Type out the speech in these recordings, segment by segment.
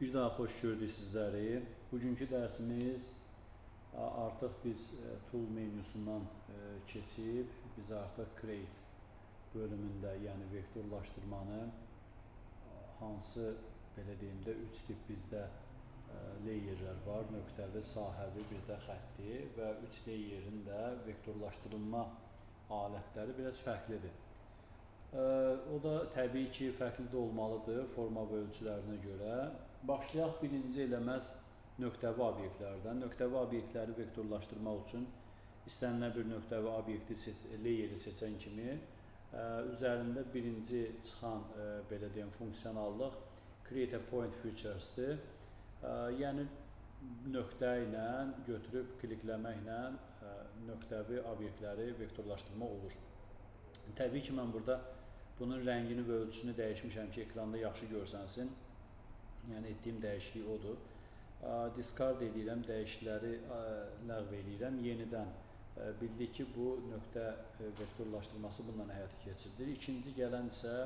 Bir daha xoş gördük sizləri. Bugünkü dərsimiz artıq biz Tool menyusundan keçib, biz artıq Create bölümündə, yəni vektorlaşdırmanı hansı, belə deyim də, 3 tip bizdə layerlər var, nöqtəvi, sahəvi, bir də xətti və 3 layerin də vektorlaşdırılma alətləri biraz fərqlidir. O da təbii ki, fərqli də olmalıdır forma və ölçülərinə görə. Başlayaq birinci eləməz nöqtəvi obyektlərdən. Nöqtəvi obyektləri vektorlaşdırmaq üçün istənilən bir nöqtəvi obyekti layeri seçən kimi üzərində birinci çıxan belə deyim funksionallıq Create a Point Features-dir. Yəni nöqtə ilə götürüb klikləməklə nöqtəvi obyektləri vektorlaşdırmaq olur. Təbii ki, mən burada bunun rəngini və ölçüsünü dəyişmişəm ki, ekranda yaxşı görsənsin. Yəni etdiyim dəyişiklik odur. Discard edirəm, dəyişiklikləri ləğv eləyirəm. Yenidən bildik ki, bu nöqtə vektorlaşdırması bundan həyata keçirilir. İkinci gələn isə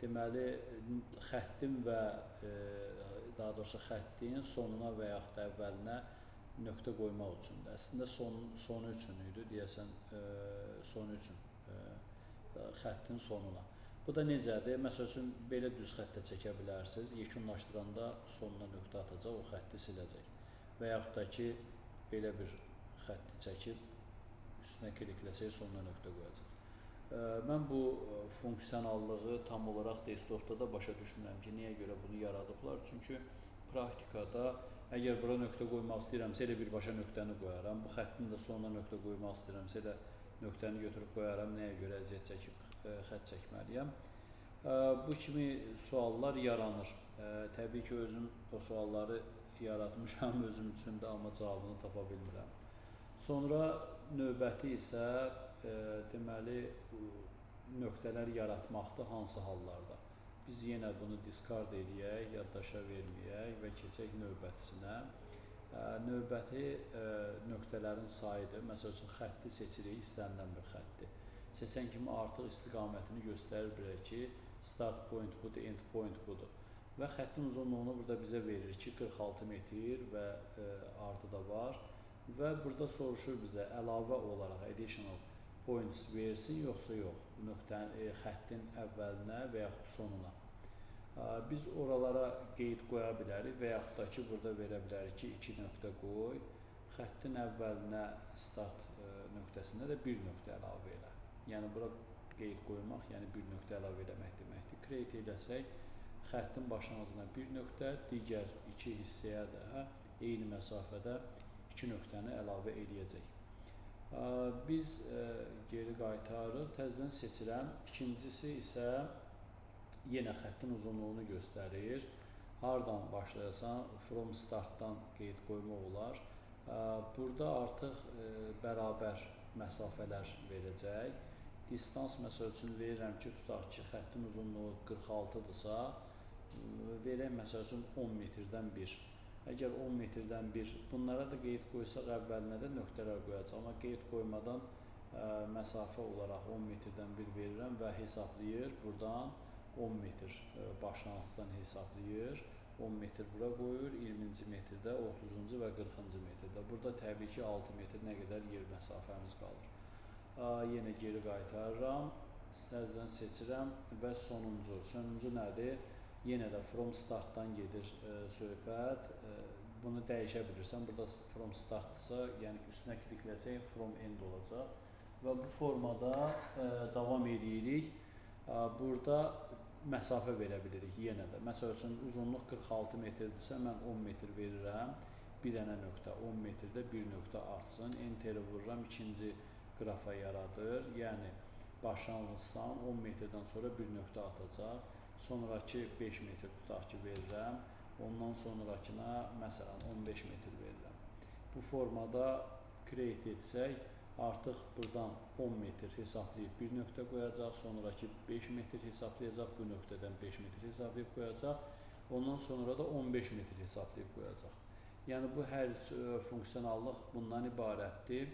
deməli xəttin və daha doğrusu xəttin sonuna və yaxud da əvvəlinə nöqtə qoymaq üçündür. Əslində sonu üçün idi, deyəsən sonu üçün, xəttin sonuna. Bu da necədir? Məsəl üçün, belə düz xəttə çəkə bilərsiniz. Yekunlaşdıranda sonuna nöqtə atacaq, o xətti siləcək. Və yaxud da ki, belə bir xətti çəkib, üstünə klikləsək, sonuna nöqtə qoyacaq. Mən bu funksionallığı tam olaraq desktopda da başa düşmürəm ki, niyə görə bunu yaradıblar? Çünki praktikada əgər bura nöqtə qoymaq istəyirəmsə, elə birbaşa nöqtəni qoyaram. Bu xəttin də sonuna nöqtə qoymaq istəyirəmsə, elə nöqtəni götürüb qoyaram, nəyə görə əziyyət çəkib xətt çəkməliyəm. Bu kimi suallar yaranır. Təbii ki, özüm o sualları yaratmışam özüm üçün də, amma cavabını tapa bilmirəm. Sonra növbəti isə deməli nöqtələr yaratmaqdır hansı hallarda. Biz yenə bunu discard eləyək, yaddaşa verməyək və keçək növbətisinə. Növbəti nöqtələrin sayıdır. Məsəl üçün, xətti seçirik, istənilən bir xətti. Seçən kimi artıq istiqamətini göstərir bilir ki, start point budur, end point budur. Və xəttin uzunluğunu burada bizə verir ki, 46 metr və artı da var. Və burada soruşur bizə əlavə olaraq additional points versin, yoxsa yox, nöqtənin, xəttin əvvəlinə və yaxud sonuna. Biz oralara qeyd qoya bilərik və yaxud da ki, burada verə bilərik ki, 2 nöqtə qoy, xəttin əvvəlinə start nöqtəsində də 1 nöqtə əlavə elə. Yəni, bura qeyd qoymaq, yəni 1 nöqtə əlavə eləmək deməkdir. Create eləsək, xəttin başlanğıcına 1 nöqtə, digər 2 hissəyə də eyni məsafədə 2 nöqtəni əlavə eləyəcək. Biz geri qaytarırıq, təzədən seçirəm. İkincisi isə yenə xəttin uzunluğunu göstərir. Hardan başlayasan, from startdan qeyd qoymaq olar. Burada artıq bərabər məsafələr verəcək. Distans məsəl üçün verirəm ki, tutaq ki, xəttin uzunluğu 46-dırsa, verək məsəl üçün 10 metrdən 1. Əgər 10 metrdən 1, bunlara da qeyd qoysaq əvvəlinə də nöqtələr qoyacaq. Amma qeyd qoymadan məsafə olaraq 10 metrdən 1 verirəm və hesablayır. Buradan 10 metr başlanğıcdan hesablayır, 10 metr bura qoyur, 20-ci metrdə, 30-cu və 40-cı metrdə. Burada təbii ki, 6 metr nə qədər yer məsafəmiz qalır. Yenə geri qaytarıram, təzədən seçirəm və sonuncu. Sonuncu nədir? Yenə də from startdan gedir söhbət. Bunu dəyişə bilirsən. Burada from startdırsa, yəni üstünə klikləsək from end olacaq. Və bu formada davam edirik. Burada məsafə verə bilirik yenə də. Məsəl üçün, uzunluq 46 metrdirsə, mən 10 metr verirəm. Bir dənə nöqtə, 10 metrdə bir nöqtə artsın. Enter-i vururam, ikinci qrafa yaradır. Yəni, başlanğıcdan 10 metrdən sonra bir nöqtə atacaq. Sonraki 5 metr tutaq ki, verirəm. Ondan sonrakına, məsələn, 15 metr verirəm. Bu formada create etsək, artıq buradan 10 metr hesablayıb bir nöqtə qoyacaq, sonraki 5 metr hesablayacaq, bu nöqtədən 5 metr hesablayıb qoyacaq, ondan sonra da 15 metr hesablayıb qoyacaq. Yəni, bu hər üç funksionallıq bundan ibarətdir.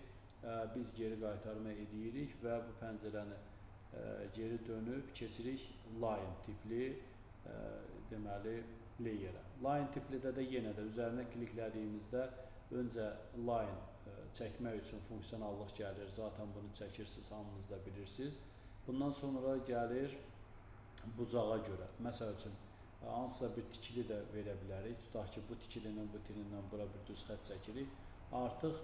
Biz geri qaytarma edirik və bu pəncərəni geri dönüb keçirik line tipli, deməli, layerə. Line tiplidə də yenə də üzərinə kliklədiyimizdə öncə line çəkmək üçün funksionallıq gəlir. Zaten bunu çəkirsiniz, hamınız da bilirsiniz. Bundan sonra gəlir bucağa görə. Məsəl üçün, hansısa bir tikili də verə bilərik. Tutaq ki, bu tikilinin bu tilindən bura bir düz xətt çəkirik. Artıq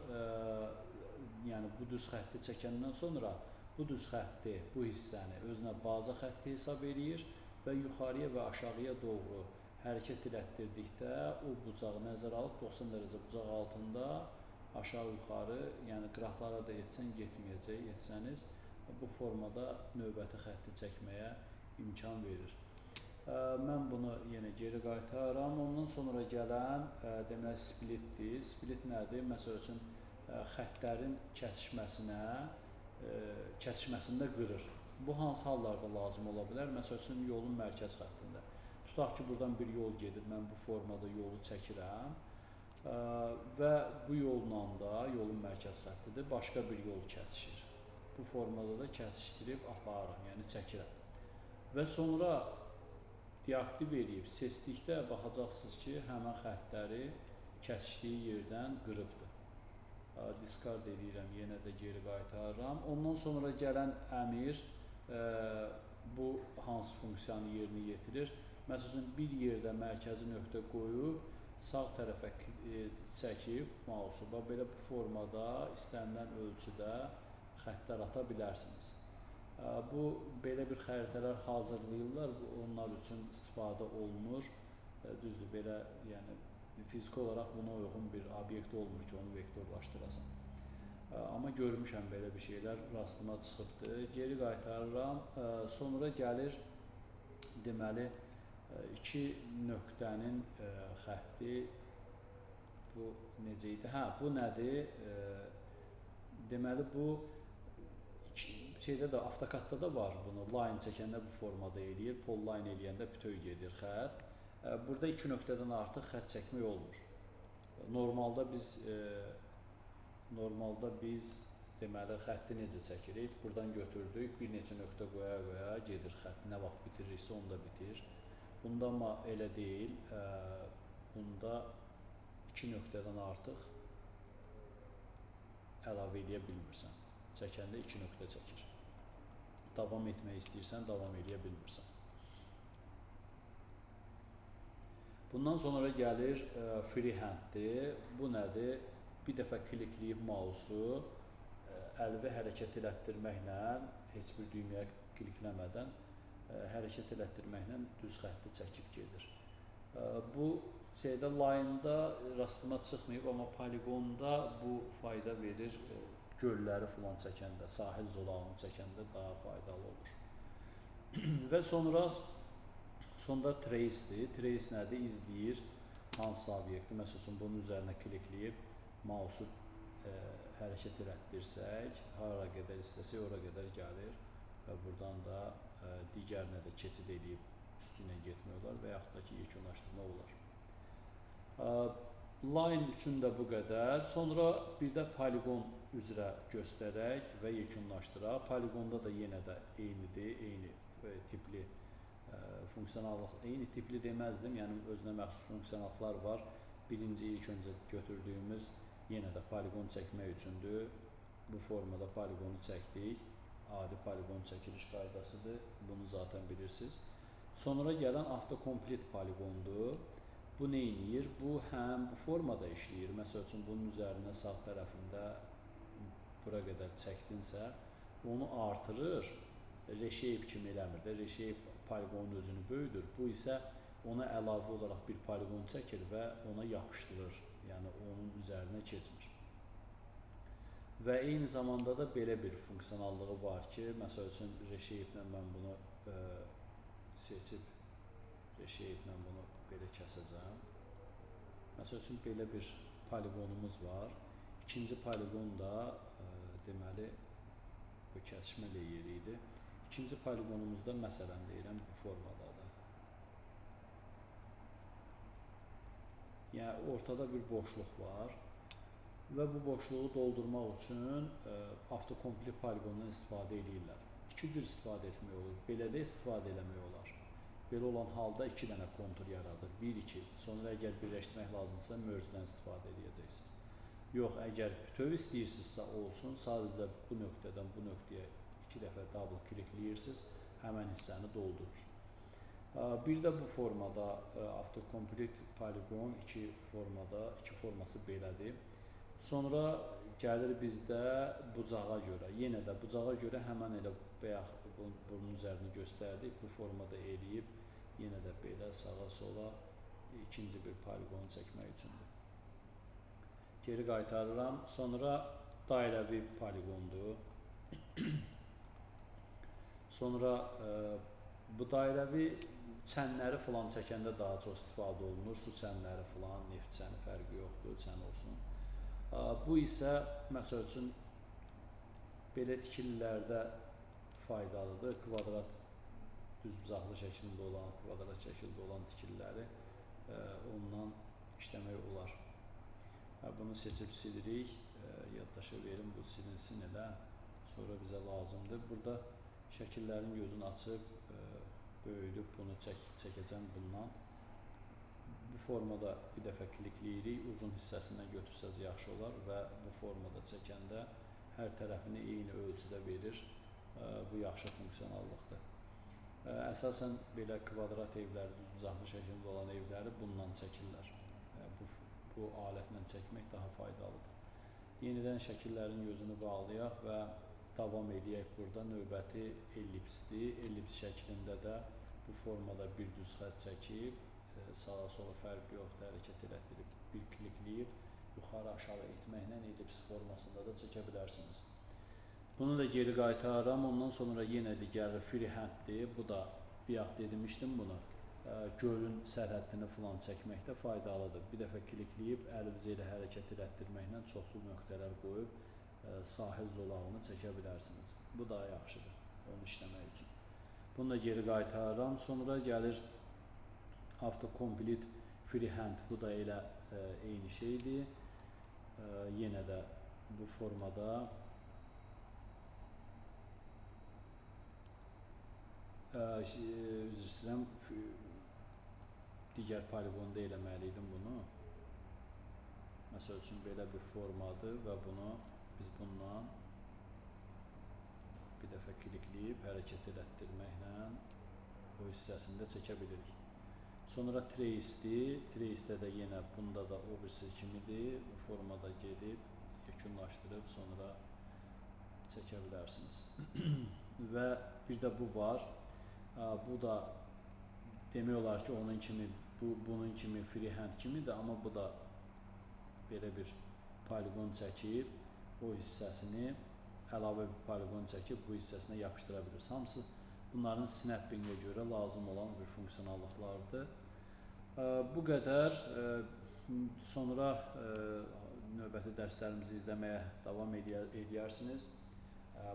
yəni bu düz xətti çəkəndən sonra bu düz xətti, bu hissəni özünə baza xətti hesab eləyir və yuxarıya və aşağıya doğru hərəkət elətdirdikdə o bucağı nəzərə alıb 90 dərəcə bucaq altında aşağı-yuxarı, yəni qıraqlara da etsən getməyəcək, etsəniz bu formada növbəti xətti çəkməyə imkan verir. Mən bunu yenə geri qaytarıram. Ondan sonra gələn deməli splitdir. Split nədir? Məsəl üçün xəttlərin kəsişməsində qırır. Bu hansı hallarda lazım ola bilər? Məsəl üçün yolun mərkəz xəttində. Tutaq ki, buradan bir yol gedir, mən bu formada yolu çəkirəm və bu yolla da yolun mərkəz xəttidir, başqa bir yol kəsişir. Bu formada da kəsişdirib aparıram, yəni çəkirəm. Və sonra deaktiv eləyib seçdikdə baxacaqsınız ki, həmən xəttləri kəsişdiyi yerdən qırıbdır. Discard eləyirəm, yenə də geri qaytarıram. Ondan sonra gələn əmir bu hansı funksiyanı yerinə yetirir? Məsəl üçün, bir yerdə mərkəzi nöqtə qoyub, sağ tərəfə çəkib mausu, belə bu formada istənilən ölçüdə xəttlər ata bilərsiniz. Bu, belə bir xəritələr hazırlayırlar, bu onlar üçün istifadə olunur. Düzdür, belə, yəni, fiziki olaraq buna uyğun bir obyekt olmur ki, onu vektorlaşdırasan. Amma görmüşəm belə bir şeylər rastıma çıxıbdır. Geri qaytarıram. Sonra gəlir, deməli, iki nöqtənin xətti bu necə idi? Hə, bu nədir? Deməli, bu şeydə də, AutoCAD-da da var bunu. Line çəkəndə bu formada eləyir, pol line eləyəndə bütöv gedir xətt. Burada iki nöqtədən artıq xətt çəkmək olmur. Normalda biz deməli, xətti necə çəkirik? Buradan götürdük, bir neçə nöqtə qoya-qoya gedir xətt. Nə vaxt bitiririksə, onda bitir. Bunda amma elə deyil. Bunda iki nöqtədən artıq əlavə eləyə bilmirsən. Çəkəndə iki nöqtə çəkir. Davam etmək istəyirsən, davam eləyə bilmirsən. Bundan sonra gəlir freehand-dir. Bu nədir? Bir dəfə klikləyib mausu əlvi hərəkət elətdirməklə, heç bir düyməyə klikləmədən hərəkət elətdirməklə düz xətti çəkib gedir. Bu şeydə line-da rastıma çıxmayıb, amma poligonda bu fayda verir. Gölləri filan çəkəndə, sahil zolağını çəkəndə daha faydalı olur. Və sonda trace-dir. Trace nədir? İzləyir hansısa obyekti. Məsəl üçün, bunun üzərinə klikləyib mausu hərəkət elətdirsək, hara qədər istəsək, ora qədər gəlir və buradan da digərinə də keçid eləyib üstü ilə getmək olar və yaxud da ki, yekunlaşdırmaq olar. Line üçün də bu qədər. Sonra bir də poligon üzrə göstərək və yekunlaşdıraq. Poligonda da yenə də eynidir, eyni tipli funksionallıq, eyni tipli deməzdim, yəni özünə məxsus funksionallıqlar var. Birinci ilk öncə götürdüyümüz yenə də poligon çəkmək üçündür. Bu formada poligonu çəkdik. Adi poligon çəkiliş qaydasıdır. Bunu zaten bilirsiniz. Sonra gələn autocomplete poligondur. Bu nə eləyir? Bu həm bu formada işləyir. Məsəl üçün, bunun üzərinə sağ tərəfində bura qədər çəkdinsə, onu artırır. Reshape kimi eləmir də. Reshape poligonun özünü böyüdür. Bu isə ona əlavə olaraq bir poligon çəkir və ona yapışdırır. Yəni, onun üzərinə keçmir. Və eyni zamanda da belə bir funksionallığı var ki, məsəl üçün, Reshape-lə mən bunu seçib, Reshape-lə bunu belə kəsəcəm. Məsəl üçün, belə bir poligonumuz var. İkinci poligon da, deməli, bu kəsişmə layeri idi. İkinci poligonumuzda, məsələn deyirəm, bu formadadır. Yəni, ortada bir boşluq var və bu boşluğu doldurmaq üçün autocomplete poligondan istifadə edirlər. İki cür istifadə etmək olur. Belə də istifadə eləmək olar. Belə olan halda 2 dənə kontur yaradır. 1, 2. Sonra əgər birləşdirmək lazımdırsa, merge-dən istifadə edəcəksiniz. Yox, əgər bütöv istəyirsinizsə olsun, sadəcə bu nöqtədən bu nöqtəyə 2 dəfə double klikləyirsiniz, həmən hissəni doldurur. Bir də bu formada autocomplete poligon 2 formada, 2 forması belədir. Sonra gəlir bizdə bucağa görə. Yenə də bucağa görə həmən elə bayaq bunun üzərini göstərdik. Bu formada eləyib yenə də belə sağa sola ikinci bir poligonu çəkmək üçündür. Geri qaytarıram. Sonra dairəvi poligondur. Sonra bu dairəvi çənləri filan çəkəndə daha çox istifadə olunur. Su çənləri filan, neft çəni fərqi yoxdur, çən olsun. Bu isə məsəl üçün belə tikililərdə faydalıdır. Kvadrat düzbucaqlı şəklində olan, kvadrat şəklində olan tikililəri ondan işləmək olar. Bunu seçib silirik. Yaddaşa verim, bu silinsin elə. Sonra bizə lazımdır. Burada şəkillərin gözünü açıb, böyüdüb bunu çəkəcəm bundan. Bu formada bir dəfə klikləyirik. Uzun hissəsindən götürsəz yaxşı olar və bu formada çəkəndə hər tərəfini eyni ölçüdə verir. Bu yaxşı funksionallıqdır. Əsasən belə kvadrat evləri, düzbucaqlı şəklində olan evləri bundan çəkirlər. Bu alətlə çəkmək daha faydalıdır. Yenidən şəkillərin gözünü bağlayaq və davam eləyək burada. Növbəti ellipsdir. Ellips şəklində də bu formada bir düz xətt çəkib, sağa sola fərqi yoxdur, hərəkət elətdirib, bir klikləyib yuxarı aşağı etməklə ellips formasında da çəkə bilərsiniz. Bunu da geri qaytarıram. Ondan sonra yenə də gəlir freehanddir. Bu da, bayaq demişdim bunu, gölün sərhəddini filan çəkməkdə faydalıdır. Bir dəfə klikləyib əlinizi elə hərəkət elətdirməklə çoxlu nöqtələr qoyub sahil zolağını çəkə bilərsiniz. Bu daha yaxşıdır onu işləmək üçün. Bunu da geri qaytarıram. Sonra gəlir autocomplete freehand. Bu da elə eyni şeydir. Yenə də bu formada üzr istəyirəm, digər poligonda eləməli idim bunu. Məsəl üçün belə bir formadır və bunu biz bundan bir dəfə klikləyib hərəkət elətdirməklə o hissəsini də çəkə bilirik. Sonra trace-dir. Trace-də də yenə bunda da o birisi kimidir. Bu formada gedib yekunlaşdırıb sonra çəkə bilərsiniz. Və bir də bu var. Bu da demək olar ki, onun kimi, bunun kimi freehand kimidir, amma bu da belə bir poligon çəkib o hissəsini əlavə bir poligon çəkib bu hissəsinə yapışdıra bilirsiniz. Hamısı bunların snapping-ə görə lazım olan bir funksionallıqlardır. Bu qədər. Sonra növbəti dərslərimizi izləməyə davam eləyərsiniz.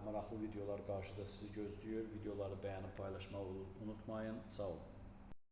Maraqlı videolar qarşıda sizi gözləyir. Videoları bəyənib paylaşmağı unutmayın. Sağ olun.